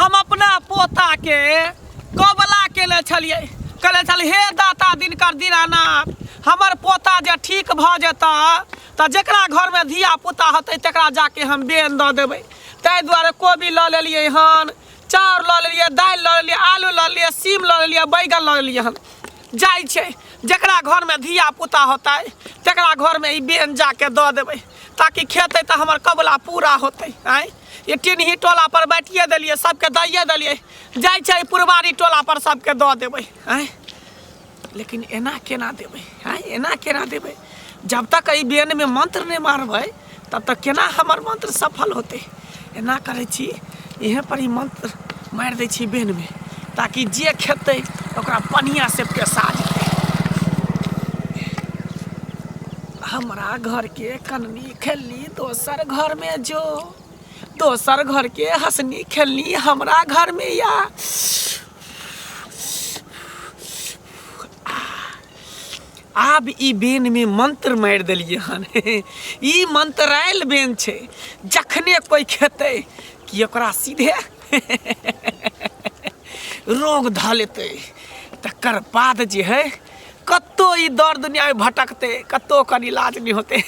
हम अपना पोताके कबला केने छलियै, कहने छलियै हे दाता दिनकर दीनानाथ, हमर पोता जे ठीक भऽ जेतऽ तऽ जकरा घरमे धिया पुता होतै तकरा जाके हम बेन दऽ देबै। ताहि दुआरे कोबी लऽ लेलियै हन, चाउर लऽ लेलियै, दालि लऽ लेलियै, आलू लऽ लेलियै, सीम लऽ लेलियै, बैगन लऽ लेलियै हन। जाइ छै जकरा घरमे धिया पुता होतै तकरा घरमे ई बेन जाके दऽ देबै ताकि खेतै तऽ हमर कबुला पूरा होतै। आँय, ई टिनही टोला पर बाँटिए देलियै, सबके दैए देलियै, जाइ छै पुरबारी टोला पर सबके दऽ देबै। आँय, लेकिन एना केना देबै? आँय, एना केना देबै? जब तक एहि बेनमे मंत्र नहि मारबै तब तक केना हमर मंत्र सफल होतै? एना करै छी, इहे पर ई मंत्र मारि दै छी बेनमे ताकि जे खेतै ओकरा बढ़िआँसँ पेशा जेतै। हमरा घरके कननी खेलनी दोसर घरमे जो, दोसर घरके हँसनी खेलनी हमरा घरमे या। आब ई बेनमे मंत्र मारि देलियै हन, ई मंत्रायल बेन छै, जखने कोइ खेतै कि ओकरा सीधे रोग धऽ लेतै। तकर बाद जे है कतौ ई दर दुनियामे भटकतै, कतौ ओकर इलाज नहि होतै।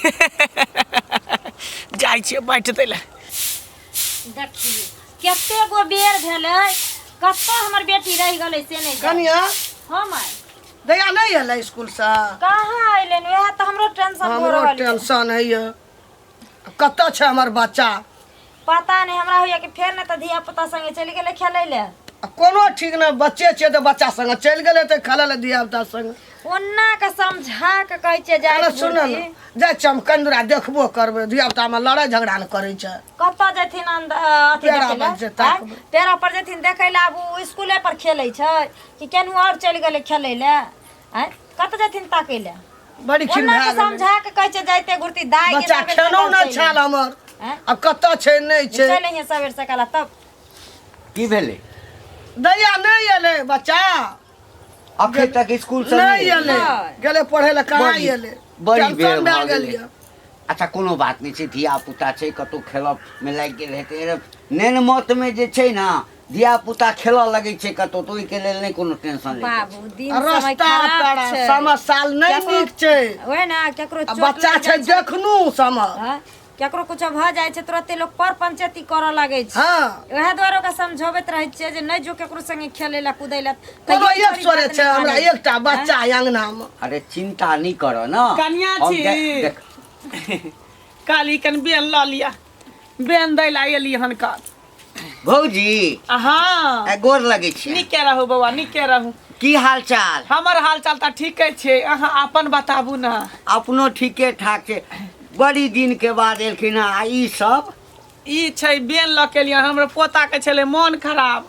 जाइ छियै बाँटि दै लए। देखियौ कते गो बेर भेलै, कतऽ हमर बेटी रहि गेलै से नहि जानि। कनिया। हँ माय। दैया नहि एलै स्कूलसँ? कहाँ अयलै? वएह तऽ हमरो टेंशन भऽ हमरो रहल यऽ। टेंशन होइए, कतऽ छै हमर बच्चा? पता नहि, हमरा होइए कि फेर नहि तऽ धिया पुता संगे चलि गेलै खेलै लए। आ कोनो ठीक नहि, बच्चे छियै तऽ बच्चा संगे चलि गेलै तऽ खेलै लए धिया पुता संगे। ओना के समझा के कहै छियै जाय अरे सुन ने, जाइ छियै हम कंदुरा देखबो करबै, धिया पुतामे लड़ाइ झगड़ा ने करै छै। कतऽ जेथिन अथी पेड़ा देखै लए? पर जे ताकबै। आँय? पेड़ा पर जेथिन देखै लए? आब ओ स्कूले पर खेलै छै कि केनहु आओर चलि गेलै खेलै लए? आँय, कतऽ जेथिन ताकै लए? बड़ी खिन ओना भए के गेलै। समझा के कहै छियै जाइते घुरती दाइ के बच्चा सबेर खेलौ सकाल नहि चलि छल हमर। आँय? आब कतऽ छै नहि छै। चलि अइहे सबेर सकाल तब। की भेलै? दैया नहि एलै बच्चा? अखन तक स्कूल से नहि एलै। नहि। गेलै पढ़ै लए, कहाँ बड़ी- एलै? बड़ी टेंशन बेर भए भऽ गेल गेलै। यऽ। अच्छा कोनो बात नहि छै, धिया पुता छै, कतहु खेलऽ मे लागि गेल हेतै। नेन मत मे जे छै ने धिया पुता खेलऽ लगै छै कतहु, तऽ ओहिके लेल नहि कोनो टेंशन लै बाबू। दिन आ समय रस्ता खराब पेड़ा छै, समय साल नहि नीक छै। ओहे ने केकरो आ चोट बच्चा लागि छै जाइ छै। देखनू समय। हँ, केकरो कुछो भऽ जाइ छै तुरते लोक पर पंचायती करऽ लागै छै। वएह दुआरे ओकरा समझबैत रहै छियै जे नहि जो केकरो संगे खेलै लए कूदै लए। कोनो कहियो एक छोरी सोरे बात छै नहि हमरा मानै। एकटा बच्चा है अंगना मे। अरे चिंता नहि करऽ ने। कनिया हम छी। देख काली कन बेन लऽ लिअ, बेन दै लए एली हन काल। भौजी। हँ। आ गोर लगै छी। नीके रहू बौआ, नीके रहू। की हाल चाल? हमर हाल चाल तऽ ठीके छै, अहाँ अपन बताबू ने। अपनो ठीके ठाक छै। बड़ी दिन के बाद एलखिन हँ आ ई सब? ई छै बेन लऽ के एलियै। हमर पोताके छलै मोन खराब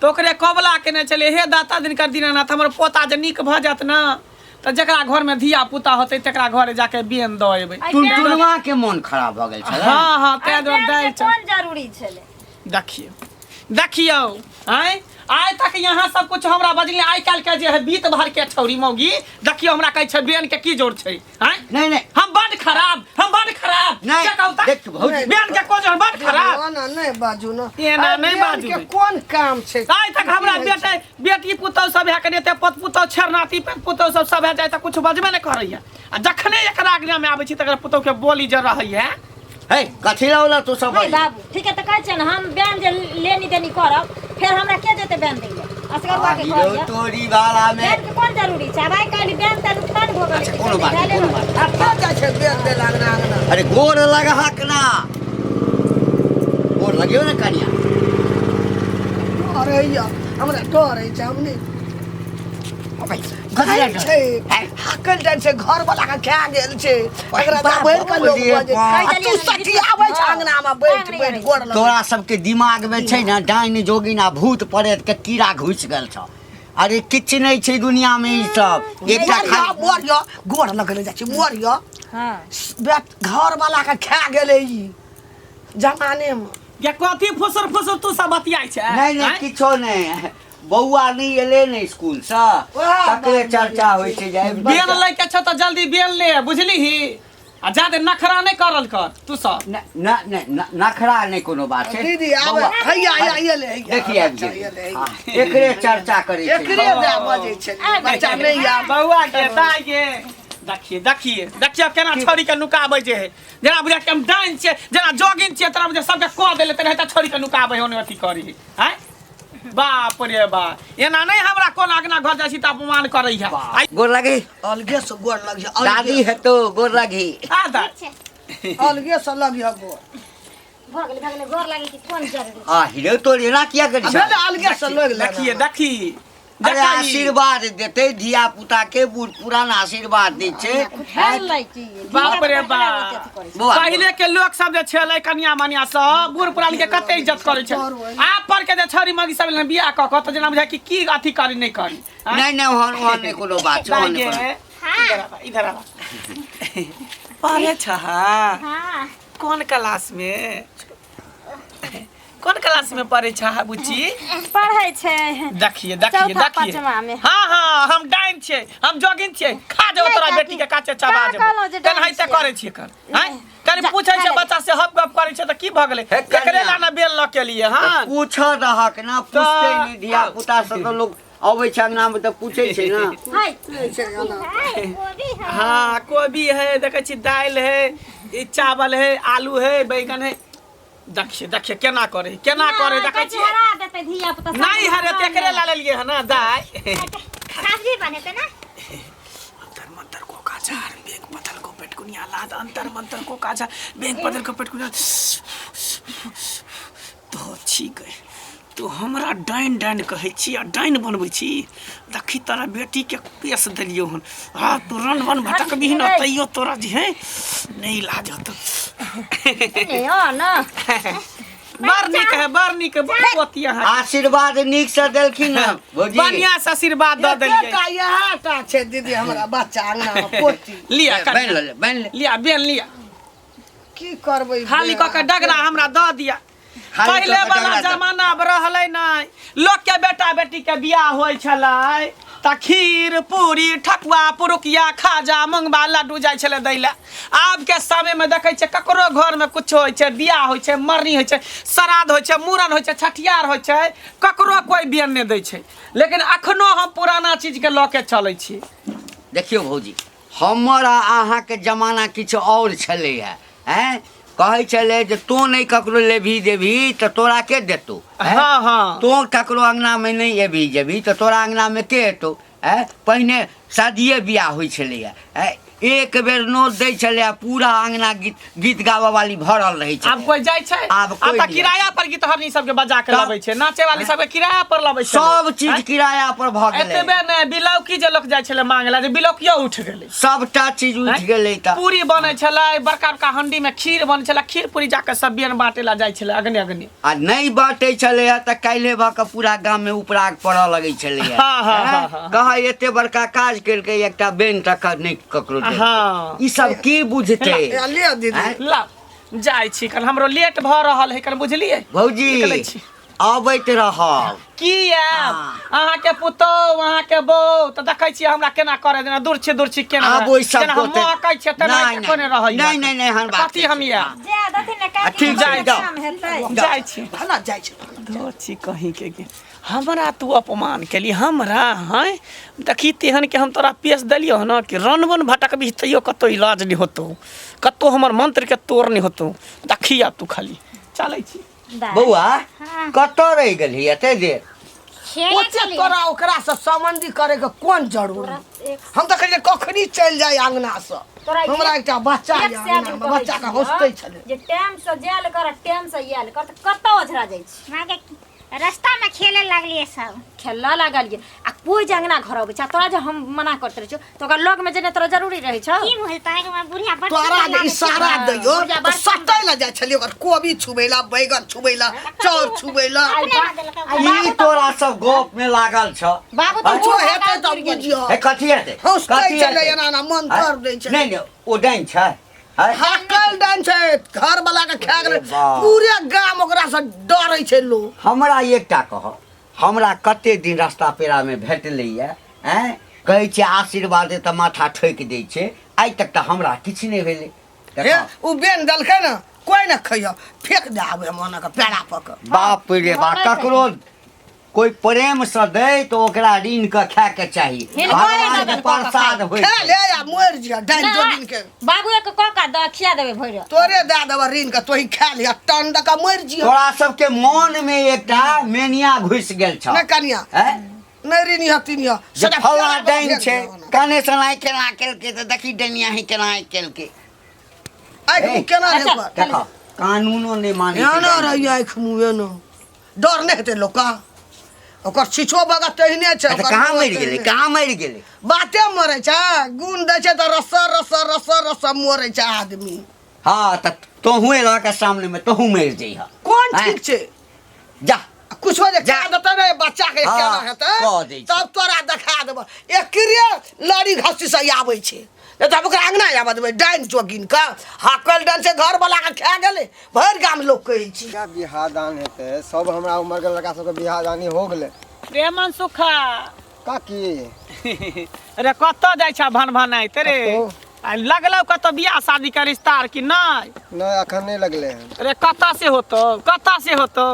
तऽ ओकरे कबला केने छलियै, हे दाता दिनकर दीनानाथ, हमर पोता जे नीक भऽ जायत ने तऽ जकरा घरमे धिया पुता होतै तकरा घरे जाके बेन दऽ एबै। एहि बेन- टुनटुनवा के मोन खराब भऽ गेल छलै? हँ हँ, ताहि एहि दुआरे बेन दालि के चाउर। कोन जरूरी छलै? देखियौ देखियौ, आँय, आइ तक यहाँ सब कुछ हमरा बजली, आइ काल्हि के जे है बीत भर के छौरी मौगी देखियौ हमरा कहै छै बेन के की जोर छै? आँय, नहीं नहीं, हम बड खराब, हम बड खराब। नहीं, के कहू तऽ? देख भौजी। बेन के कोन जोर, बड खराब। ना नहि बाजू ने। एना आ, नहि बेन बाजू। के कोन काम छै? आइ तक हमरा बेटे बेटी पुतहु सब है कने पत पुतहु छेरनाती पत पुतहु सब सब है जाय तऽ कुछ बजबे नहि करैया, आ जखने एकरा आज्ञा में आबै छी तकरा पुतहु के बोली जे रहैया। हे कथी लौला तू सब? नहीं बाबू, ठीक है तऽ कहै छियै ने हम बेन जे लेनी देनी करब फेर हमरा के जेतै बेन दै लए? असगरुआ के घर यऽ। तोरी वाला में बेन के कोन जरूरी छै? आब आइ काल्हि बेन तेन उठान भऽ गेलै। अच्छा, कोनो बात नहि, कोनो बात नहि। आ के जाइ छै बेन दै लए अंगना अंगना? अरे गोर लगहक ना, गोर लगियो ने कनिया। डर होइए हमरा, डर होइ छै, हम नहि कथी लए डर? छै। हाकल जाइ छै, घर वाला के खा गेल छै एकरा। बाप बैठ के लोक रे बजै। बाप। आ तू सठियाबै छै अंगना मे बैठ बैठ गोर लग। तोरा सबके दिमाग में छै ने डाइन जोगिन आ भूत प्रेत के कीड़ा घुसि गेल छौ। अरे किछु नहि छै दुनिया में ई सब। एकटा मर खाली यऽ, मर यऽ, गोर लगले जाइ छै, मर यऽ। बेट घर वाला के खा गेलै ई जमाने मे। ये कथी फुसुर फुसुर तू सब बतियाइ छै? नहीं नहीं। आँय? किछो नहि, बौआ नहि एलै ने स्कूल से ओएह तकरे बात चर्चा होइ छै जे आबि बेन लैके छौ तऽ जल्दी बेन ले, बुझलिही? आ जादे नखरा नहि करल कर तू सब। न न न नखरा नहि कोनो बात छै। दीदी आब बौआ, हैया हैया हैया ले हैया देखिए आबि बच्चा, गेलै। हैया ले, हैया। हाँ, एकरे चर्चा करै छै। एकरे दए बजै छै बच्चा नहि आब। बौआ के दाइ के देखिए देखिए देखिए केना छोड़ी के नुकाबै जे है, जेना बुझा के हम डाइन छियै, जेना जोगिन छियै, तेना बुझा सबके कह देले तेनाहिते छोड़ी के नुकाबै होने अथी करी आँय। बाप रे बाप, एना नहि हमरा कोन अगना घर जाइ छी तऽ अपमान करै है। बाप, गोर लगी। अलगे से गोर लग जा, दादी हेतो गोर लगी। आ दा। अलगे से लगी है गोर। भऽ गेलै, भऽ गेलै, गोर लागे कि कोन जरूरी? आ हिरो तोर एना किया करै भेलै, छै? अलगे से लग ले। देखिए देखी अरे देखी। आशीर्वाद देतै धिया पुता के, बूढ़ पुरान आशीर्वाद दै छै। भेलै की? बाप रे बाप, बौआ, पहिले के लोक सब जे छलै कनिया मनिया सब बूढ़ पुरान के कते इज्जत करै छै। आब पर के जे छड़ी मगी सब बियाह कऽ कऽ तऽ जेना बुझाय कि की अथी करी नहि करी। आँय? नहि नहि, ओहन ओहन नहि कोनो बात छै, ओहन नहि कोनो। इधर आबा, इधर आबा। पढ़े छह? हाँ। कोन क्लास में, कोन क्लास में पढ़े छह बुच्ची? पढ़ै छै। देखिए देखिए चौथा देखिए। पाँचवा में। हाँ हाँ, हम डाइन छियै, हम जोगिन छियै, खा जाओ नहि तोरा काकी, बेटी के काचे चबा कहाँ जेबो। कहलहुँ जे डाइन तेनाहिते छियै? करै छियै कर हैं, कनि जा, पूछै छै खा ले। बच्चा से हप गप करै छै तऽ की भऽ गेलै? हे कन्या। एकरे ला ना बेल लऽ के लिए। हाँ पूछ रहक ना, पूछते नहि धिया पुता सब तऽ लोग अबै छै अंगना में तऽ पूछै छै ना। हाय। कोबी है। हाँ कोबी है, देखै छी दालि है, ई चावल है, आलू है, बैगन है। देखिए देखिए केना करे केना करे देखै छियै। हरा देतै धिया पुता सब। नहि हरेतै, एकरे ला लेलियै हन ना दाइ। सब्जी बनेतै ना। अंतर मंतर को काचार बेग पथल को पेटकुनिया लाद, अंतर मंतर को काचार बेग पथल को पेटकुनिया। तो ठीक है, तू हमरा डाइन डाइन कहै छी आ डाइन बनबै छी। देखी तोरा बेटीके केस देलियौ हन, आ तू रन बन भटकबही न तैयो तोरा जे है नहि इलाज होतौ। हो ना। बड़ नीक है, बड़ नीक है, बड़ पोती अहाँ। आशीर्वाद नीक से देलखिन ना भौजी? बढ़िया से आशीर्वाद दऽ देलियै। एकेटा इएह टा छै दीदी हमरा बच्चा अंगना में पोती। लिअ बनि ले, बनि ले। लिअ बेन लिअ। की करबै? खाली कऽ के डगरा हमरा दऽ दिअ। खाली कऽ पहिले के वाला डगरा दऽ। जमाना आब रहलै नहि। लोक के बेटा बेटी के बियाह होइ छलै तऽ खीर पूरी ठकुआ पुरुकिया खाजा मुंगबा लड्डू जाइ छलै दै लए। आब के समय में देखै छियै ककरो घर में कुछो होइ छै, बियाह होइ छै, मरनी होइ छै, श्राद्ध होइ छै, मूड़न होइ छै, छठियार होइ छै, ककरो कोइ बियन नहि दै छै। लेकिन अखनो हम पुराना चीज के लऽ के चलै छी। देखियौ भौजी, हमर आ अहाँके जमाना किछु आओर छलैए। आँय, कहै छलै जे तोँ नहि ककरो लेबही देबही तऽ तोरा के देतौ? आँय? हाँ हाँ। तोँ ककरो अङ्गनामे नहि एबही जेबही तऽ तोरा अङ्गनामे के एतौ? आँय, पहिने शादिये बियाह होइ छलैए। आँय, एक बेर नोत दै छलै पूरा अङ्गना गीत गीत गाबऽ वाली भरल रहै आब छलै। कोइ जाइ छै? आब कोइ आब तऽ नहि। किराया पर गीतहरनी सबके बजा के तब- लबै छै, नाचे वाली सबके किराया पर लबै छै। सब चीज किराया पर भऽ गेलै। एतबे नहि, बिलौकी जे लोक जाइ छलै मांगे ला, जे बिलौकियो उठि गेलै। सबटा चीज उठि आँय? गेलै। तऽ पूरी बनै छलै बड़का बड़का हंडी में, खीर बनै छलै, खीर पूरी जाके सब बियन बांटे ला जाइ छलै अगने अगने। आ नहि बाँटै छलै हँ तऽ काल्हि भऽ कऽ पूरा गाममे उपराग पड़ऽ लगै छलै हँ। हाँ, हाँ, हाँ, हाँ। कहै एते बड़का काज केलकै, एकटा बेन तक नहि ककरो देलकै। हाँ। ई सब की बुझतै? ए, ले दीदी। आँय? ला जाइ छी, कन हमरो लेट भऽ रहल है कन, बुझलियै? भौजी निकलै छी। अबैत रहब। की आयब? हाँ। अहाँके पुतोहु अहाँके बहू तऽ देखै छियै हमरा केना करे देना, दूर छी दूर छी केना आब ओहि सब जेना हम गोटे- महकै छियै तेना नहि, नहि, कोने रहै नहि, नहि, नहि, एहन बात कथी नहि हम छै। आयब? जा दथिन ने काकी, ठीक छै, बड़ जाउ। काम हेतै। जाइ छी। भला जाइ छै। धो छी कहीं के गे, हमरा तू अपमान केली हमरा। हैं देखी तेहन के हम तोरा पेश देलियौ हन कि रनबन भटकबही तैयो कतौ इलाज नहि होतौ, कतौ हमर मंत्र के तोड़ नहि होतौ। देखी आब तू खाली चलै छी। बौआ कतऽ रहि गेलही एते देर? खेले ओते छलियै। तोरा ओकरा से संबंधी करे के कोन जरूरी? हम तऽ कहलियै कखनी चलि जाय अंगना से, तोरा हमरा एकटा बच्चा एक यऽ सए अंगना दिन मे, कहै बच्चा के छियौ हँसते छलै जे टाइम से जायल कर आ टाइम से आयल कर, तऽ कतऽ ओझरा जाइ छी? माँ के रास्ता में खेले लागलिए सब। खेलऽ लागलियै आ कोइ जे अंगना घर अबै छै आ तोरा जे हम मना करैत रहै छियौ तऽ ओकरा लगमे जेनाइ तोरा जरूरी रहै छौ? की भेल तोरा के बुढ़िया बड़ तोरा सुंदर जे लागै छै। इशारा दैयो बुढ़िया तऽ बड़ सटै लए जाइ छलियै, ओकर कोबी छुबै ला, बैगन छुबै ला, चाउर छुबै ला। अपने ना देलकै। की तोरा सब गप में लागल छ? बाबू तऽ कुछो बूढ़ हेतै तऽ पुरि गेल। बुझियौ। हे कथी हेतै? हँसते कथी छलै हेतै? एना एना मंत्र दै छलै। नहि नहि, ओ डाइन छै। आँय? हाकल डाइन छै, घर वाला के खा गेलै। अरे बाप। पूरे गाम ओकरा से डरै छै लोग। हमरा एकटा कह, हमरा कते दिन रास्ता पेड़ामे भेटलैए, आँय, कहै छै आशीर्वाद दे तऽ माथा ठोकि दै छै, आइ तक तऽ हमरा किछु नहि भेलै। हे उ बेन देलकै ने कोई न खैय फेंक दे आबे हम ओना के पेड़ा पर के बाप रे बाप ककरो कोई प्रेम से दे तो ओकरा ऋण के खाए के चाही हिनकोरे भगवान के लगन कऽ कऽ प्रसाद होइ खा छै। ले आ मरि जिया डाइन जोगिन के बाबू के कऽ कऽ दऽ खिया देबै भरि तोरे दए देबऽ ऋण के तोही खा लिह टन दऽ के मरि जिया तोरा सबके मन में एकटा मेनिया घुसि गेल छौ नहि कनिया हैं? नहि ऋण यह तीन यह जे फला डाइन छै कने सनाइ केना केलकै तऽ देखी डनिया ही केना केलकै आँखि मुँह केना रहै अच्छा। ओकर देखो कानूनो नहि मानै छै एना डाइन। रहै आँखि मुँह एना डर नहि हेतै लोकके ओकर छिछो बगत तेहने छै अच्छा ओकर कहाँ मुँह मरि गेलै तेहने। कहाँ मरि गेलै बाते मरै छै गुण दै छै तऽ रस रस रस रस मरै छै आदमी हँ तऽ तोहूँ एलह के सामने में तोहूँ मरि जइह कोन आँय? ठीक छै जा कुछो जे जा। कए देतै ने बच्चा के हाँ, केना हेतै कऽ दै छै। तब तोरा देखा देबऽ एकरे लड़ी घसी से आबै छै नहि तऽ हम ओकरा अङ्गना आबऽ देबै डाइन जोगिन के हाकल डाइन छै घरवला के खा गेलै भरि गाम लोक कहै छै क्या बियाह दान हेतै सब हमरा उम्र के लड़का सबके बियाह दानी हो गेलै प्रेमन सुखा काकी अरे कतऽ जाइ छ भन भनाइत रे कतौ? आ लगलौ कतौ बियाह शादी के रिश्ता आर कि नहि नहि अखन नहि लगलै हन अरे कतऽ से होतौ कतऽ से होतौ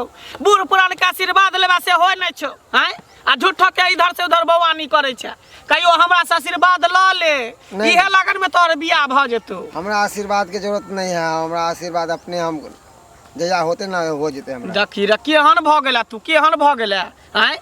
बूढ़ पुरान के आशीर्वाद लेबा से होइ नहि छौ आँय आ झूठो के इधर से उधर बौआनी करै छै कहियो हमरा से आशीर्वाद लऽ ले नहि। इहे लगन में तोहर बियाह भऽ जेतौ हमरा आशीर्वाद के जरूरत नहीं है हमरा आशीर्वाद अपने हम जहिया होते ना हो जेते हमरा देखी रे केहन भऽ गेला तू केहन भऽ गेला आँय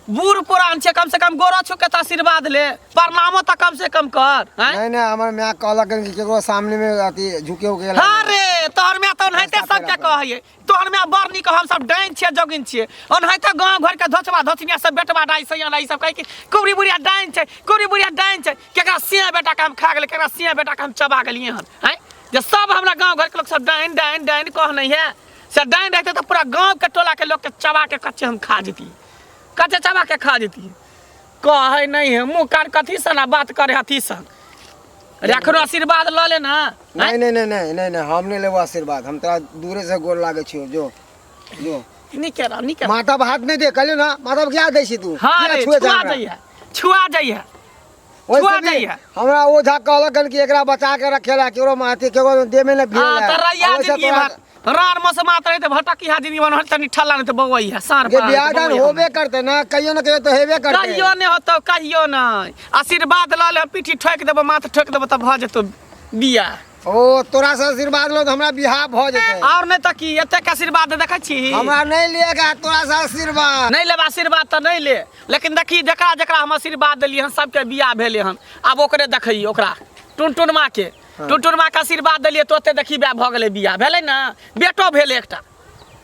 बूढ़ पुरान छै कम से कम गोरो छू के तऽ आशीर्वाद ले प्रणामो तऽ कम से कम कर आँय नहीं नहीं हमर माय कहलक कि केकरो सामने में अथी झुके उके हाँ रे तोहर माय तऽ ओनाहिते रास्ता सबके पेड़ा पर। कहैये तोहर माय बड़ नीक हम सब डाइन छियै जोगिन छियै ओनाहिते गाँव घर के धोचबा धोचनिया सब बेटबा डाइ सैया डाइ सब कहै कि कुबरी बुढ़िया डाइन छै कुबरी बुढ़िया डाइन छै केकरा सिया बेटा के हम खा गेलै केकरा सिया बेटा के हम चबा गेलियै हन आँय जे सब हमरा गाँव घर के लोग सब डाइन डाइन डाइन कहने है से डाइन रहते तऽ पूरा गाँव के टोला के लोग के चबा के कच्चे हम खा जैतियै कच्चे चबा के खा जैतियै कहै नहि है मुँह कान कथी सन आ बात करे अथी सन अरे एखनो आशीर्वाद लऽ ले ना नहीं नहीं नहीं नहीं नहीं नहीं हम नहीं लेबो आशीर्वाद हम तोरा दूरे से गोर लागे छियो जो जो नीके रह नीके रह। माथा पर हाथ नहीं दे कहलियो ना माथा पर क्या दै छी तू हाँ किया रे छुए छुआ जा हमरा? जाइए छुआ जाइए ओहिसे छुआ भी जाइए हमरा ओझा कहलक हन कि एकरा बचा के रखेला केकरो माथे केकरो देह में न भिड़ेला हाँ त रैया आ वैसे जिंदगी तोरा- भर रान मौसम रहे त भटकी हा जिंदगी भर तनी ठल्ला नहीं त बौआई है सार जे बियाह दान होबे करते ना कहियो ना कहियो तो हेबे करते कहियो नहीं होतो कहियो नहीं आशीर्वाद ल ले पीठी ठोक देबो माथ ठोक देबो त भ जेतो बियाह ओ तोरा से आशीर्वाद लो तो हमरा बियाह भ जेतै और नहीं त की एतेक आशीर्वाद देखै छी हमरा नहीं लिएगा तोरा से आशीर्वाद नहीं लेब आशीर्वाद त नहीं ले लेकिन देखी जकरा जकरा हम आशीर्वाद देलियै हन सबके बियाह भेलै हन आब ओकरे देखै ओकरा टुनटुन माँ के टुनटुन माँ के आशीर्वाद देलियै तो ओते देखी भऽ गेलै बियाह भेलै ने बेटो भेलै एकटा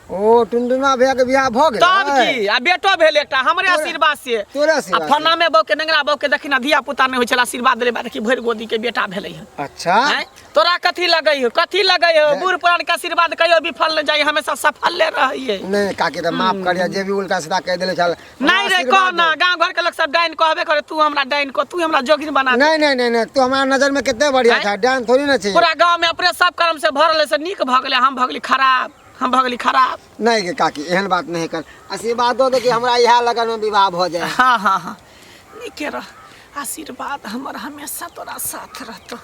ओ टुनटुना भैया के बियाह भ गेलै तब की आ बेटो भेल एकटा हमरे आशीर्वाद से तोरे आ आशीर्वाद से। फलामे बहू के नेंगरा बहू के देखी ना धिया पुता नहि होइ छल आशीर्वाद देले बाद देखी भरि गोदी के बेटा भेलै हन अच्छा आँय? तोरा कथी लगै हो कथी लगै हो बूढ़ पुरान के आशीर्वाद कहियो विफल नहि जाइ हमेशा सफले रहैये नहीं काकी तो माफ करिया जे भी उल्टा सीधा कह देले छल नहीं रे कह ना गांव घर के लोग सब डाइन कहबे करे तू हमरा डाइन को तू हमरा जोगिन बना दे नहीं नहीं नहीं नहीं तू हमारा नजर में कितने बढ़िया आँय? था डान थोड़ी ना चाहिए पूरा गांव में अपने सब कर्म से भरल है से नीक भऽ गेलै हम भऽ गेली खराब हम भऽ गेली खराब नहीं गे काकी एहन बात नहीं कर आशीर्वाद दो दे कि हमरा इएह लगन में विवाह भ जाए हाँ हाँ हाँ नीके रह आशीर्वाद हमर हमेशा तोरा साथ रहतो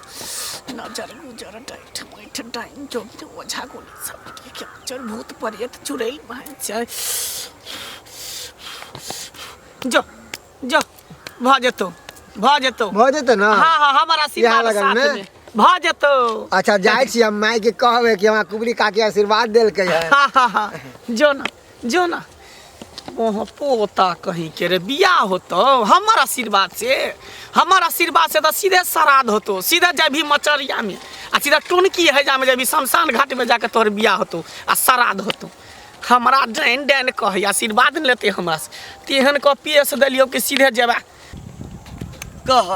नजर गुजर डैठ मैठ डाइन जोगिन ओझा गोली सब के चल भूत प्रेत चुड़ैल भाई छै जो जो भऽ जेतौ भऽ जेतौ भऽ जेतै ने हाँ हाँ हमर आशीर्वाद इएह लगन साथ में? में भऽ जेतौ अच्छा जाइ छी हम माय के कहबै कि हमरा कुबरी काकी आशीर्वाद देलकै है हाँ हाँ हाँ जो ना जो ना ओह पोता कहीं के रे बियाह होतो हमर आशीर्वाद से हमर आशीर्वाद से तऽ सीधे श्राद्ध होतो सीधे जाबी मचरिया में आ सीधा टुनकी है जामे जाबी शमशान घाट में जाके तोहर बियाह होतो आ श्राद्ध होतो हमरा डाइन डाइन कहै आशीर्वाद नहि लेतै हमरा से तेहन कऽ पेश देलियौ कि सीधे जेबा कह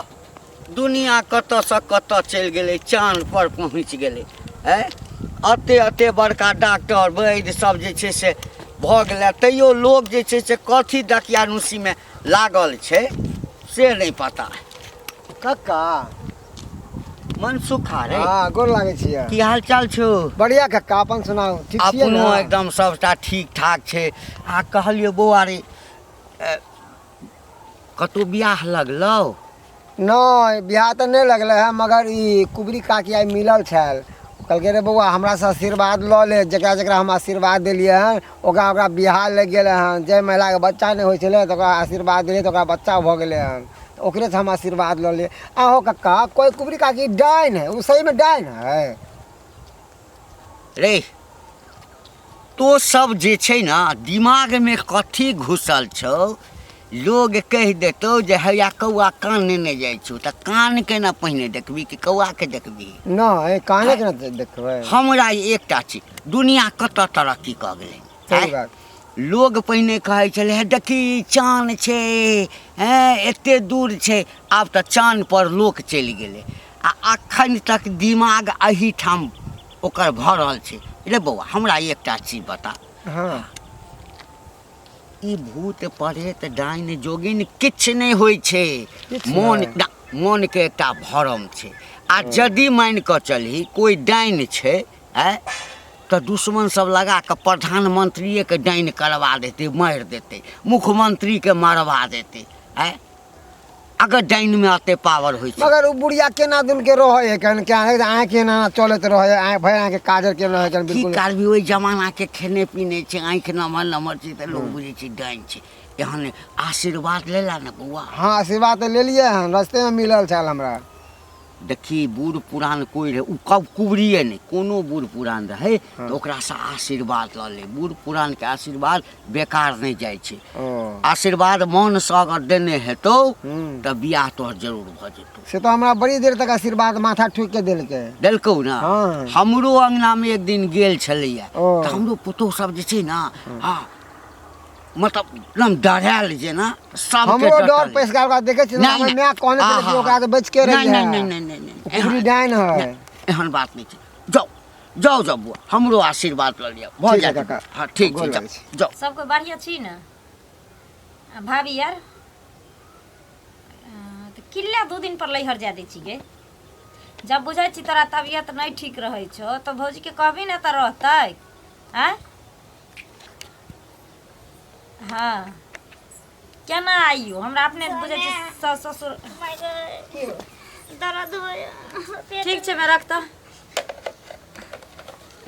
दुनिया कतऽसँ कतऽ चलि गेलै चाँदपर पहुँच गेलै आँय एते एते बड़का डॉक्टर वैद्य सब जे छै से भऽ गेलै तैयो लोक जे छै से कथी दकियानुसीमे लागल छै से नहि पता कक्का मनसुखा रे हाँ गोर लागै छियै की हाल चाल छौ बढ़िया कक्का अपन सुनाउ ठीक छियै अपनो ने एकदम सबटा ठीक ठाक छै आ कहलियौ बौआ रे कतहु बियाह लगलौ नहि बियाह तऽ नहि लगलै हँ मगर ई कुबरी काकी आइ मिलल छल कहलकै रे बौआ हमरासँ आशीर्वाद लऽ ले, जकरा जकरा हम आशीर्वाद देलियै हन ओकरा ओकरा बियाह लागि गेलै हन। जाहि महिलाके बच्चा नहि होइ छलै तऽ ओकरा आशीर्वाद देलियै तऽ ओकरा बच्चा भऽ गेलै हन, तऽ ओकरेसँ हम आशीर्वाद लऽ लेलियै। आहो कक्का, कोइ कुबरी काकी डाइन है? ओ सहीमे डाइन है? रे तो सब जे छै ने दिमागमे कथी घुसल छौ, लोग कहि देतौ जे हैया कौआ कान नेने जाइ छौ, तऽ कानके ने पहिने देखबी कि कौआके देखबी? नहि, कानेके ने देखबै। हमरा एकटा चीज, दुनिया कतऽ तरक्की कऽ गेलै। सही बात। लोग पहिने कहै छलै हे देखी चान छै, हेँ एते दूर छै, आब तऽ चानपर लोक चलि गेलै आ अखन तक दिमाग एहिठाम ओकर भरल छै। रे बौआ, हमरा एकटा चीज बता। हँ। ई भूत प्रेत डाइन जोगिन किछु नहि होइ छै। किछु मोन नहि। मोनके एकटा भरम छै। आ यदि मानि कऽ चलही कोइ डाइन छै आँय, तऽ दुश्मन सब लगा कऽ प्रधानमंत्रिएके डाइन करवा देतै, मारि देतै, मुख्यमंत्रीके मरवा देतै। आँय, अगर डाइनमे एते पावर होइ छै। मगर ओ बुढ़िया केना दुन के रहै है, केहन के आँखि एना चलैत रहै है, आँखि भरि आँखि काजर के रहै है। की बिल्कुल करबी, ओहि जमानाके खेने पीने छै, आँखि नमहर नमहर छै तऽ लोक बुझै छै डाइन छै। एहन आशीर्वाद लेला ने बौआ? हँ, आशीर्वाद तऽ लेलियै हन, रस्तेमे मिलल छल हमरा। देखी, बूढ़ पुरान कोइ रहै, ओ कब कुबरिए नहि, कोनो बूढ़ पुरान रहै तऽ ओकरासँ आशीर्वाद लऽ ले। बूढ़ पुरानके आशीर्वाद बेकार नहि जाइ छै। ओ आशीर्वाद मोनसँ अगर देने हेतौ हूँ। तऽ बियाह तोहर जरूर भऽ जेतौ। से तऽ हमरा बड़ी देर तक आशीर्वाद माथा ठोकि के देलकै। देलकौ ने? हँ। हमरो अङ्गनामे एक दिन गेल छलैया ओ। तऽ हमरो पुतोहु सब जे छै ने, हँ मतलब एकदम डरायल जेना सबके हमरो डर डटल। पैस गेल, ओकरा देखै छियै। नहि, हमर नहि। माय कहने छलै कि आहा। ओकरा से बचि के नहि रहिहे। नहि नहि नहि नहि नहि। कुबरी डाइन है। नहि, एहन बात नहि छै। जाउ जाउ जाउ बुआ, हमरो आशीर्वाद लऽ लिअ, भऽ ठीक है जायत। काका। हँ ठीक छै, गोर जाउ लागै छी। जाउ। सबके बढ़िआँ छी ने? आ भाभी यार, तऽ किल्ला 2 दिन पर लैहर जाय दै छी गे? जब बुझै छी तोरा तबियत नहि ठीक रहै छौ तऽ भौजीके कहबी ने तऽ रहतै। आँय, हँ, केना आइयो हमरा अपने बुझै छी सास ससुर। दर्द होय। ठीक छै, मैं रखता।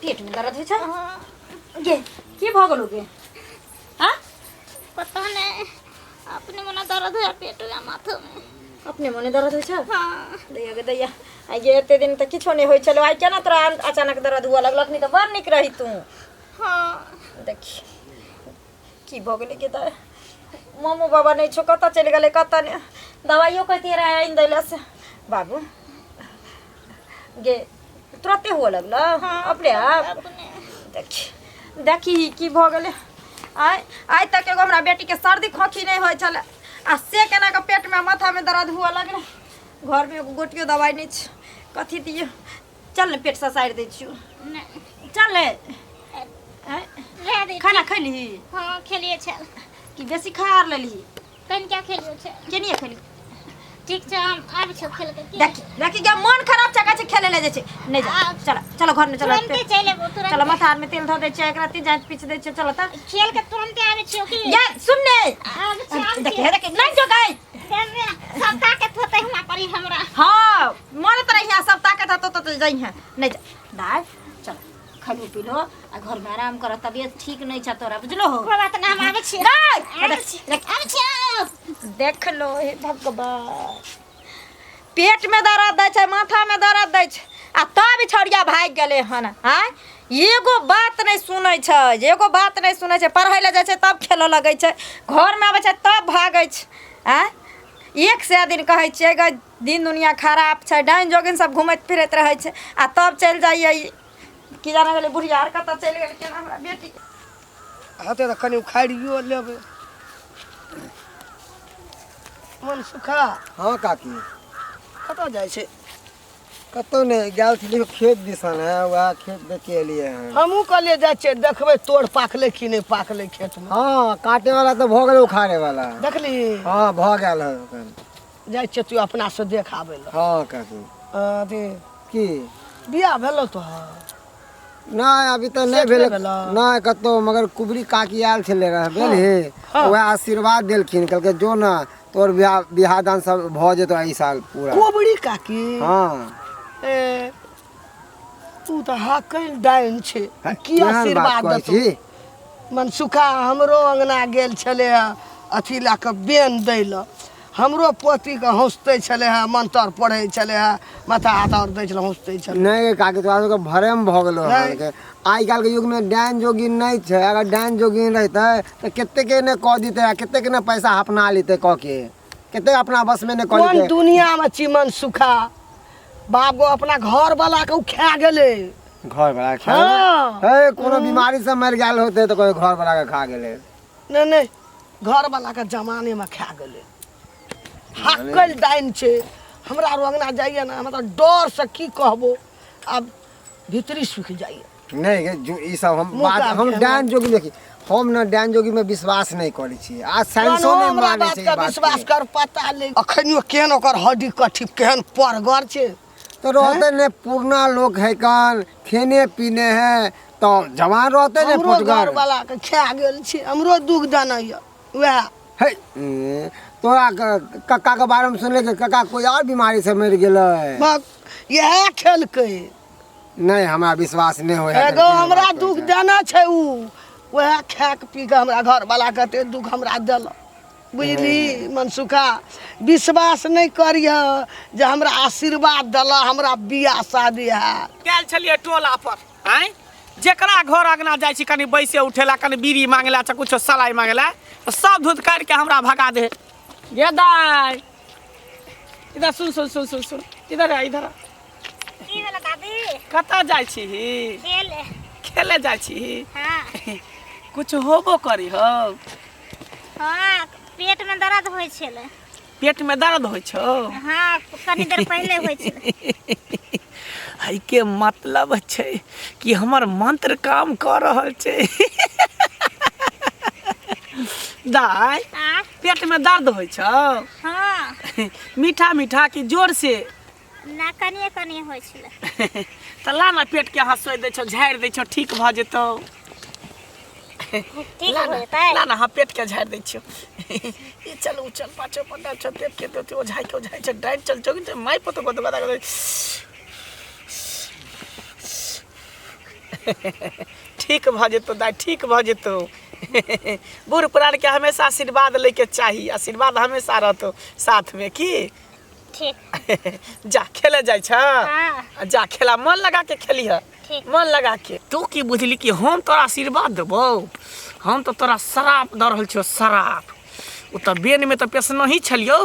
पेट में दर्द होइ छै गे? की भऽ गेलौ गे? हाँ, पता नहीं, अपने मने दर्द है पेट में, माथो में। अपने मने दर्द होइ छै? हाँ। दैया गे दैया, आइ गे एते दिन तऽ किछो नहि होइ छलौ, आइ केना तोरा अचानक दर्द हुअ लगलक? नहि तऽ बड़ नीक रही तू। हाँ। देखी की भऽ गेलै गे दाइ। मामो बाबा नहि छौ, कतऽ चलि गेलै कतऽ नहि। दवाइयो कहितियै रहै आनि दै लए से। बाबू गे, तुरते हुअ लगलौ अपने आप? अपने। देखी देखी की भऽ गेलै। आइ आइ तक एगो हमरा बेटीके सर्दी खोखी नहि होइ छलै आ से केना कऽ पेटमे माथामे दर्द हुअ लगलै। घरमे एगो गोटियो दवाइ नहि छै, कथी दियौ? चल ने, पेट ससारि दै छियौ। नहीं। चल ने। आँय, रह दे। खाना खैलही? हाँ, खेलिए छल। कि बेसी खा आर लेलही? कनि क्या खेलिए छल। केनिये खैली? ठीक छै, हम आबै छौ खेल के। देखी देखी गे, मन खराब छै, कहै छै खेले ले जाइ छै। नहि जा, चल चलो घरमे चलो। तुरंते चलि एबो, तुरंते। चलो, माथा आरमे तेल धऽ दै छियै, एकरा तीन जाइत पीछ दै छियै। चलो तऽ। खेल के तुरंते आबै छियौ की? ये सुन ने। आबै छियौ, आबै देखी छियौ। हे देखी, नहि जो गई। सब ताकत होतै हमरा पर हमरा। हाँ, मन तऽ रहिया सब ताकत हतो तो जइहे। नहि जा दाय, चल खलू पीलो आ घरमे आराम कर, तबियत ठीक नहि छ तोरा, बुझलो हो? कोइ बात नहि, हम आबै छियौ। दाय, आबै छियौ, आबै छियौ। देख लो हे भगवान, पेट में दर्द दै छै, माथा में दर्द दै छै आ तब ई छौड़िया भागि गेलै हन। आँय, एगो बात नहि सुनै छै, एगो बात नहि सुनै छै। पढ़ै लए जाइ छै तब खेलऽ लगै छै, घरमे आबै छै तब भागै छै। आँय, 100 दिन कहै छियै गे, दिन दुनिया खराब छै, डाइन जोगिन सब घुमैत फिरैत रहै छै आ तब चलि जाइए ई। की जाने गेलै बुढ़िया आर कतऽ चलि गेलै केना हमरा बेटी। हेतै तऽ कनि उखाड़ियो लेबै। मन सुखा। हँ काकी। कतऽ जाइ छै? कतहु नहि गेल छलियै, खेत दिसन है, वएह खेत देख के एलियै हन। हमहूँ कहलियै जाइ छियै देखबै तोड़ पाकलै कि नहि पाकलै खेतमे। हँ, काटे वाला तऽ भऽ गेलै, उखाड़े वाला देखली? हँ, भऽ गेल है एखन। जाइ छियै तू अपनासँ देख आबै लए। हँ काकी। अथी की बियाह भेलौ तोहर? नहि, अभी तऽ नहि सेठ भेल। नहि भेलौ? नहि कतहु, मगर कुबरी काकी आयल छलै रहै, बुझलही? हँ। वएह आशीर्वाद देलखिन, कहलकै जो ने तोर बियाह बियाह दान सब भऽ जेतौ एहि साल पूरा। कोबरी काकी? हँ। ए तू तऽ हाकल डाइन छै। है, की केहन बात आशीर्वाद कहै देतौ छी? मनसुखा हमरो अङ्गना गेल छलै हँ अथी लए कऽ बेन दै लए, हमरो पोतीके हौँसतै छलै हँ, मंत्र पढ़ै छलै हँ, माथा हाथ आओर दै छलै, हौँसतै छलै। नहि काकी, तोरा सबके भरम भऽ गेलो नहि। हन। आइ काल्हिके युगमे डाइन जोगिन नहि छै। अगर डाइन जोगिन रहितै तऽ कतेके नहि कऽ दितै आ कतेक ने पैसा अपना लेतै कऽ के, कतेक अपना बसमे नहि कऽ कोन लेतै। दुनियामे छी मनसुखा बाप गो, अपना घर वाला के उ खा गेलै। घर वाला खा हाँ। हे, कोनो बीमारी से मरि गेल होतै तऽ कोइ घर वाला के खा गेलै। नहि नहि, घर वाला के जमाने में खा गेलै। हाकल डाइन छै। हमरा आर अंगना जाइए ने, हमरा डर से की कहबो, आब भीतरी सुखि जाइए। नहि गे, जो ई सब हम मुँह बात काट हम के डाइन जोगी देखी, हम ने डाइन जोगी में विश्वास नहि करै छी आ साइंसो कोनो नहि हमरा मानै बात छै ई के बात विश्वास के। कर, पता ले अखनियो केहन ओकर हड्डी कट्ठी केहन परगर छै। तऽ रहते ने पुरना लोक है, कान खेने पीने है तऽ जवान रहते ने हमरो पोटगर। घर वाला के खा गेल छै, हमरो दुख देना यऽ वएह। हे ए, तोरा कक्का के बारे में सुनले कि कक्का कोई और बीमारी से मरि गेलै? बस इएह खेलकै। नहि, हमरा विश्वास नहि होइ है। एगो हमरा दुख देना छै उ, वएह खा के पी के हमरा घर वाला कते दुख हमरा देलक। बुझली मनसुखा, विश्वास नहि करिह जे हमरा आशीर्वाद देलक हमरा बियाह शादी हैत। गेल छलियै टोला पर, आँय जेकरा घर अंगना जाइ छी कनि बैसे उठेला, कनि बीड़ी मांगेला चाहे कुछो सलाइ मांगेला, तऽ सब धुत काटि के हमरा भगा दे। गे दाइ, इधर सुन सुन सुन सुन सुन, इधर आ इधर आ। की भेल दादी? कतऽ जाइ छी? खेले। खेले जाइ छी? हाँ। कुछ होबो करी हो? हाँ, पेट में दर्द होइ छलै। पेट में दर्द होइ छौ? हाँ, कनी देर पहिले होइ छलै। एहिके मतलब छै कि हमर मंत्र काम कऽ रहल छै। दाइ, आ पेट में दर्द होइ छौ? हाँ। मीठा मीठा कि जोर से? ना, कनिए कनिए होइ छलै। तऽ ला ने पेट के हँसोइ दै छौ, झाड़ि दै छौ, ठीक भऽ जेतौ। ठीक ला हो ना, जेतै? ला ना, हम पेट के झाड़ि दै छियौ। ई चल उ चल पाछो पंडा चल देव के देव ओझाइ के ओझाइ चल डाइन चल जोगिन चल माय पोतो गोद गोदा गोदा। ठीक भऽ जेतौ दाइ, ठीक भऽ जेतौ। बूढ़ पुरान के हमेशा आशीर्वाद लैके चाही, आशीर्वाद हमेशा रहतौ साथमे। की ठीक। जा खेले जाइ छ? हाँ। जा खेला, मन लगा के खेलिह। ठीक। मन लगा के। तू की बुझली कि हम तोरा आशीर्वाद देबौ? हम तऽ तोरा श्राप दऽ रहल छियौ, श्राप। ओ तऽ बेनमे तऽ पेसनही छलियौ,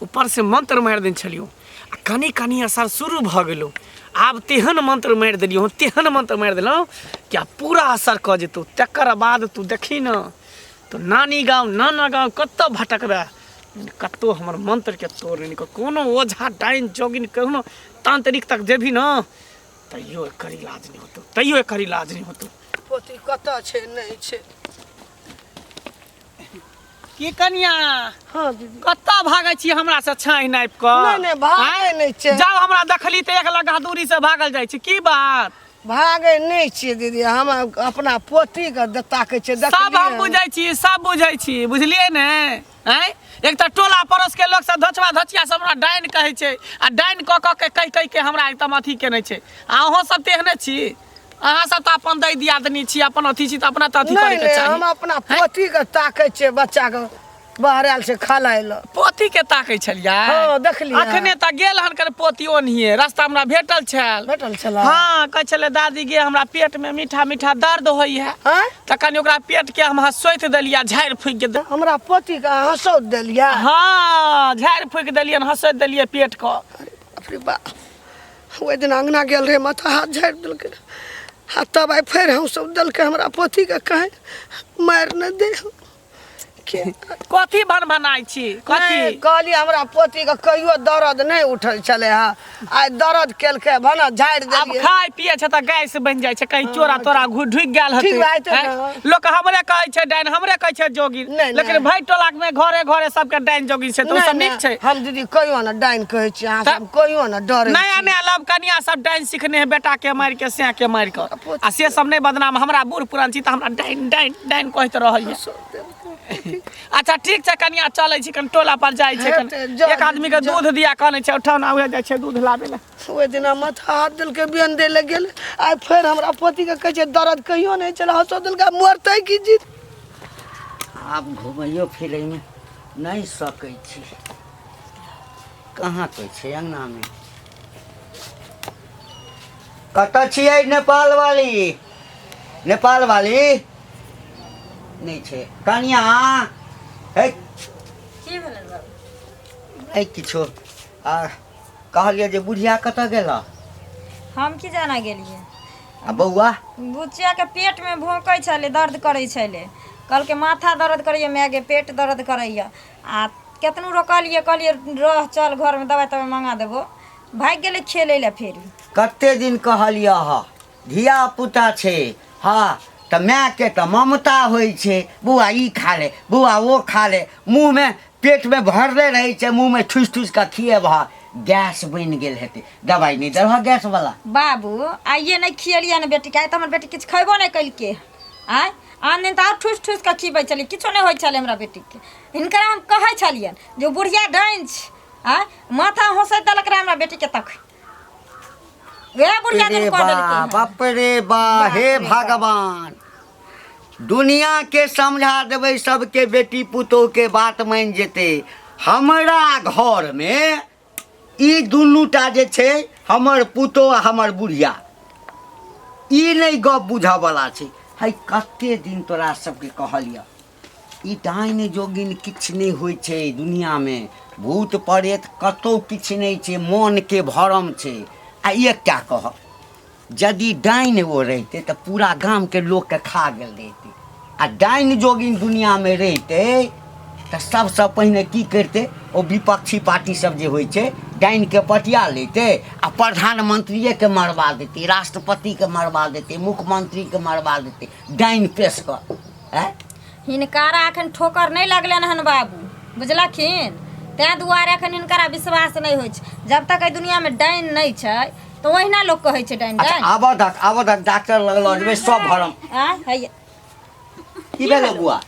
ऊपर से मंत्र मारि देने छलियौ आ कनि कनि असर शुरू भऽ गेलौ। आब तेहन मंत्र मारि देलियौ, तेहन मंत्र मारि देलहुँ कि आब पूरा असर कऽ जेतौ। तकर बाद तू देखी ने तऽ नानी गाँव नाना गाँव कतऽ भटकबै, कतहु हमर मंत्रके तोड़ नहि निकल। कोनो ओझा डाइन जोगिन कोनो तांत्रिक तक जेबही ने तैयो एकर इलाज नहि होतौ, तैयो एकर इलाज नहि होतौ। पोती कतऽ छै? नहि छै। की कनिया? हाँ दीदी। कतऽ भागै छी हमरा से छाहि नापि कऽ? नहि नहि, भागै नहि छै। जाउ, हमरा देखली तऽ एक लगा दूरी से भागल जाइ छी, की बात? भागै नहि छियै दीदी, हम अपना पोतीके ताकै छियै। सब हम देखलियै। बुझै छी, सब बुझै छी, बुझलियै ने? आँय, एक तऽ टोला पड़ोस के लोक सब धोचवा धोचिया सब हमरा डाइन कहै छै आ डाइन कऽ कऽ के कहि कहि के हमरा एकदम अथी केने छै। आ अहूँ सब तेहने छी, अहाँ सब तऽ अपन दै दियादनी छी, अपन अथी छी, तऽ अपना तऽ अथी नहि करैके नहि, चाही। हम अपना पोतीके ताकै छियै, बच्चाके बहरायल छै खेलाय लए। पोती के ताकै छलियै? हँ, देखलियै। अखने तऽ गेल हन कर पोती, ओनहिए रास्ता हमरा भेटल छल। भेटल छलै? हँ, कहै छलै दादी गे हमरा पेट में मीठा मीठा दर्द होइ है। आँय? तऽ कनि ओकरा पेट के हम हँसोति देलियै, झाड़ि फूकि के हमरा पोतीके हँसौत देलियै? हँ, झाड़ि फूकि देलियनि, हँसोति देलियै पेट के। बाप रे बाप, ओहि दिन अङ्गना गेल रहै, माथा हाथ झाड़ि देलकै आ तब आइ फेर हँसौत देलकै हमरा पोतीके, कहीं मारि नहि दे के। कथी भन भनाइ छी? कथी नहि, कहलियै हमरा पोतीके कहियो दर्द नहि उठल छलै हँ, आइ दर्द केलकै भने झाड़ि आब देलियै। खाय पिए छै तऽ गैस बनि जाइ छै, कहीं चोरा तोरा घु ढुकि गेल हेतै। ठीक भए जेतै आँय? ने। लोक हमरे कहै छै डाइन, हमरे कहै छै जोगिन, नहि, लेकिन नहि। भाई टोला में घरे घरे सबके डाइन जोगिन छै, तऽ ओ नहि, सब नीक नहि, छै। हम दीदी कहियो ने डाइन कहै छी अहाँ तऽ- सब, कहियो ने डरै नया छी। नया लव कनिया सब डाइन सिखने है, बेटा के मारि के सैं के मारि के, आ से सब नहि बदनाम। हमरा बूढ़ पुरान छी तऽ हमरा डाइन डाइन डाइन कहैत रहैया। अच्छा ठीक छै कनिया चलै छी कनि टोला पर जाइ छै कनि। हेतै, जा- एक आदमी के दूध दिया कनै छै उठाउना उहे जाइ छै दूध लाबे लए ओहि दिना माथा हाथ देलकै बेन दै लए गेल आइ फेर हमरा पतिके कहै छै दर्द कहियो नहि छलै हँसो देलकै मरतै की जीत आब घुमैयो फिरैमे नहि सकै छी कहाँ कोइ छै अङ्गनामे कतऽ छियै नेपाल वाली नेपाल वाली नहि छै कनिया हे की भेलै बाबू नहि किछो आ कहलियै जे बुढ़िया कतऽ गेल हम की जाना गेलियै आ बौआ बुचियाके पेटमे भोंकै छलै दर्द करै छलै कहलकै माथा दर्द करैए मायगे पेट दर्द करैए आ केतनो रोकलियै कहलियै रह चल घरमे दबाइ तबाइ मङ्गा देबो भागि गेलै खेलै लए फेर कते दिन कहलियै हँ धिया पुता छै हँ तऽ मायके तऽ ममता होइ छै बौआ ई खा ले बौआ ओ खा ले मुँहमे पेटमे भरले रहै छै मुँहमे ठुसि ठुसि कऽ खिएबह गैस बनि गेल हेतै दबाइ नहि देलह गैसवला बाबू आइए नहि खिएलियै ने बेटीके आइ तऽ हमर बेटी किछु खयबो नहि केलकै आँय आन दिन तऽ आओर ठुसि ठुसि कऽ खिबै छलियै किछो नहि होइ छलै हमरा बेटीके हिनकरा हम कहै छलियनि जे ओ बुढ़िया डाइन छै आँय माथा होसैत देलक रहए हमरा बेटीके तखन वएह बुढ़िया रे दिन कऽ देलकै हन। बाप रे बा हे बाप रे बाप। भगवान दुनिया के समझा देबै सबके बेटी पुतोह के बात मानि जेतै हमरा घर मे ई दुनू टा जे छै हमर पुतोह आ हमर बुढ़िया ई नहि गप बुझऽवला छै है कते दिन तोरा सबके कहलियऽ ई डाइन जोगिन किछु नहि होइ छै दुनिआँमे भूत प्रेत कतहु किछु नहि छै मोनके भरम छै आ एकटा कहब यदि डाइन ओ रहितै तऽ पूरा गामके लोकके खा गेल रहितै आ डाइन जोगिन दुनिआँमे रहितै तऽ सबसँ पहिने की करितै ओ विपक्षी पार्टी सब जे होइ छै डाइनके पटिया लैतै आ प्रधानमंत्रिएके मरबा देतै राष्ट्रपतिके मरबा देतै मुख्यमंत्रीके मरबा देतै डाइन पेश कऽ आँय हिनकारा एखन ठोकर नहि लगलनि हन बाबू बुझलखिन ताहि दुआरे एखन हिनकरा विश्वास नहि होइ छै जब तक एहि दुनियामे डाइन नहि छै तऽ ओहिना लोक कहै छै डाइन अच्छा डाइन आबऽ दक आबऽ दक डॉक्टर लग लऽ जेबै सब भरम आँय हैया की भेलो बुआ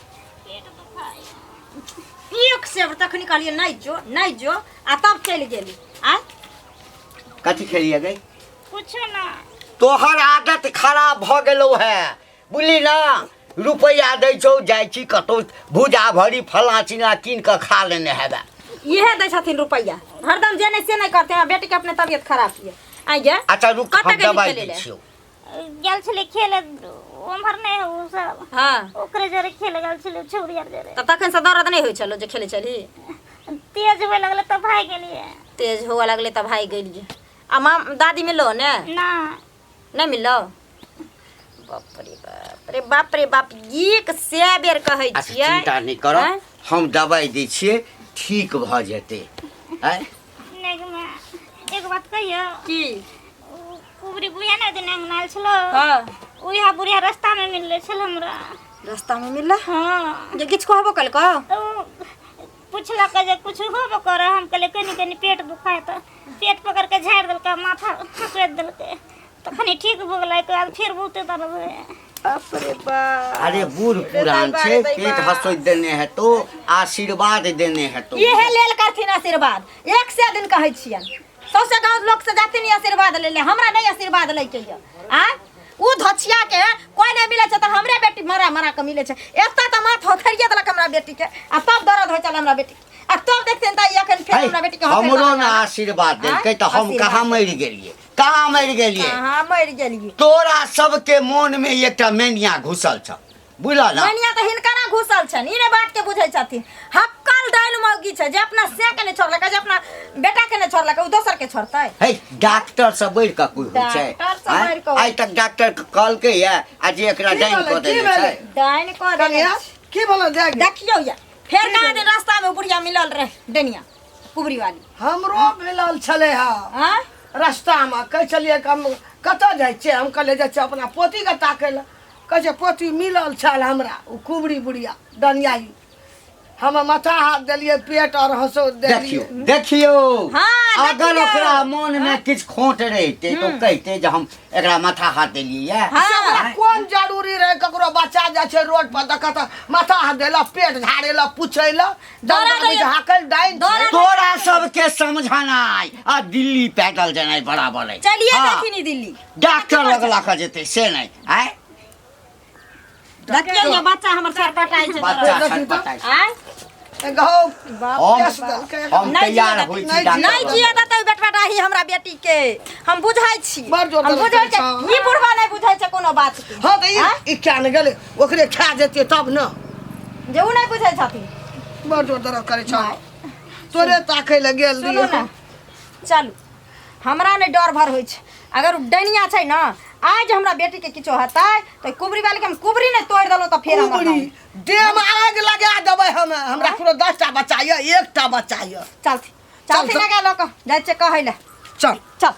एक से तखनी कहलियै नहि जो नहि जो आ तब चलि गेली आँय कथी खेलियै गई कुछो ना तोहर आदत खराब भऽ गेलौ है बुझली ना रुपैआ दै छौ जाइ छी कतौ भुजा भरी फलाँ चिल्लाँ कीन कऽ खा लेने हेबे इहे दै छथिन रुपैआ हरदम जे नहि से नहि करते हमरा बेटीके अपने तबियत खराब यऽ आइ गे अच्छा रुक कतऽ हम गेली दबाइ खेलै दै लए? छियौ गेल छलै खेले उम्हर नहि ओ सब हँ ओकरे जरे खेले गेल छलै छौड़ी आर जरे तऽ तखन से दर्द नहि होइ छलो जे खेलै छली तेज हुए लगलै तऽ भागि गेलियै तेज हुअ लगलै तऽ भागि गेलियै आ माँ दादी मिललो ने ना नहि मिललो बाप रे बाप रे बाप रे बाप एक सए बेर कहै अच्छा छियै चिन्ता नहि कर आँय? हम दबाइ दै छियै ठीक भऽ जेतै आँय नहि गे माय एगो बात कहियौ की उ कुबरी बुढ़िया ने दिन अंगना आयल छलो हाँ उएह बुढ़िया रास्ता में मिलले छल हमरा रास्ता में मिलला हाँ जे किछु कहबो केलकौ तऽ उ पुछलक जे कुछ होबो करे हम कहलियै कनि कनि पेट दुखाय तऽ पेट पकड़ के झाड़ि देलकै माथा हँसोति देलकै तखनी ठीक भऽ गेलै ओहिके बाद फेर बहुते दर्द होइए बाप रे बाप अरे बूढ़ पुरान छै पेट हँसोति देने हेतौ आशीर्वाद देने हेतौ इहे लेल करथिन आशीर्वाद एक सए दिन कहै छियनि सौसे गाँव लोक से जाथिन आशीर्वाद लै ले हमरा नहि आशीर्वाद लैके यऽ आँय ओ धछिया के कोई नहीं मिले छै तऽ हमरे बेटी मरा मरा के मिले छै एतऽ तऽ माथ होथरिए देलक हमरा बेटी के आ तब दर्द होइ छल हमरा बेटी के आ तब देखथिन तऽ एखन फेर है, हमरा बेटी के होथरि हमरो देलक ने आशीर्वाद देलकै तऽ हम आशीर्वाद कहाँ मरि गेलियै कहाँ मरि गेलियै कहाँ मरि गेलियै तोरा सबके मोन में एकटा मैनिया घुसल छ बुझल ना मैनिया तऽ हिनकरा घुसल छनि ई नहि बात के बुझै छथिन हक्कल डाइन मौगी छै जे अपना से के नहि छोड़लकै जे अपना बेटा के नहि छोड़लकै ओ दोसर के छोड़तै हे डॉक्टर से बढ़ि कऽ कोइ होइ छै डॉक्टर से आँय? बढ़ि कऽ आइ तक डॉक्टर कहलकै ये आ जे एकरा की डाइन भेलै, कऽ की देने भेलै? छै डाइन कऽ देने कनिया छै। की भेलै जाय गे? देखियौ या फेर कहाँ दिन रास्ता में बुढ़िया मिलल रहे डनिया कुबरी वाली हमरो मिलल छलै हँ आँय रस्तामे कहै छलियै कि हम कतऽ जाइ छियै हम कहलियै जाइ छियै अपना पोतीके ताकै लए कहै छै पोती मिलल छल हमरा ओ कुबरी बुढ़िया डनियाही हम माथा हाथ देलियै पेट आओर हँसो देखियौ देलियै देखियौ हाँ, अगर देखियौ। ओकरा मोन में किछु खोट रहितै तऽ ओ कहितै जे हम एकरा माथा हाथ देलियै हाँ। से हमरा कोन जरूरी जरूरी रहे ककरो बच्चा जाइ छै रोड पर तऽ कहता माथा हाथ देला पेट झाड़े ला पूछे ला दौड़ा दैया। हाकल डाइन दौड़ा तोरा सबके समझनाइ आ दिल्ली पैदल जेनाइ बराबर अछि। चलिए हाँ, देखिनी दिल्ली डॉक्टर लग लऽ कऽ जेतै से नहि आँय देखियौ ये बच्चा हमर सरपटाइ छै बच्चा देखी तऽ। छटपटाइ छै। आँय गौ हम केस देलकै। हम नहि तैयार जिए होइ छी नहि डॉक्टर नहि लग। जिए देतै बेटवा डाही हमरा बेटी के हम बुझै छी बड़ जोर हम दर्द बुझै करै छी छौ। ई बुढ़वा नहि बुझै छै कोनो बात के हाँ तऽ ई ई क्या ने गेलै ओकरे खा जेतै तब ने जे उ नहि बुझै छथिन बड़ जोर दर्द करै छौ तोरे ताकै लए गेल सुनू रहियै ने चलू हमरा नहि डर भर होइ छै अगर उ डनिया छै ने आज हमरा बेटी के किछो हेतै तऽ कुबरी वाली के हम कुबरी नहि तोड़ि देलहुँ तऽ फेर हमर कुबरी देह में आग लगा देबै हम। हमरा कोनो 10टा बच्चा यऽ, एकटा बच्चा यऽ। चलथि चलथि चल। ने लऽ कऽ जाइ छियै कहै लए। चल। चल।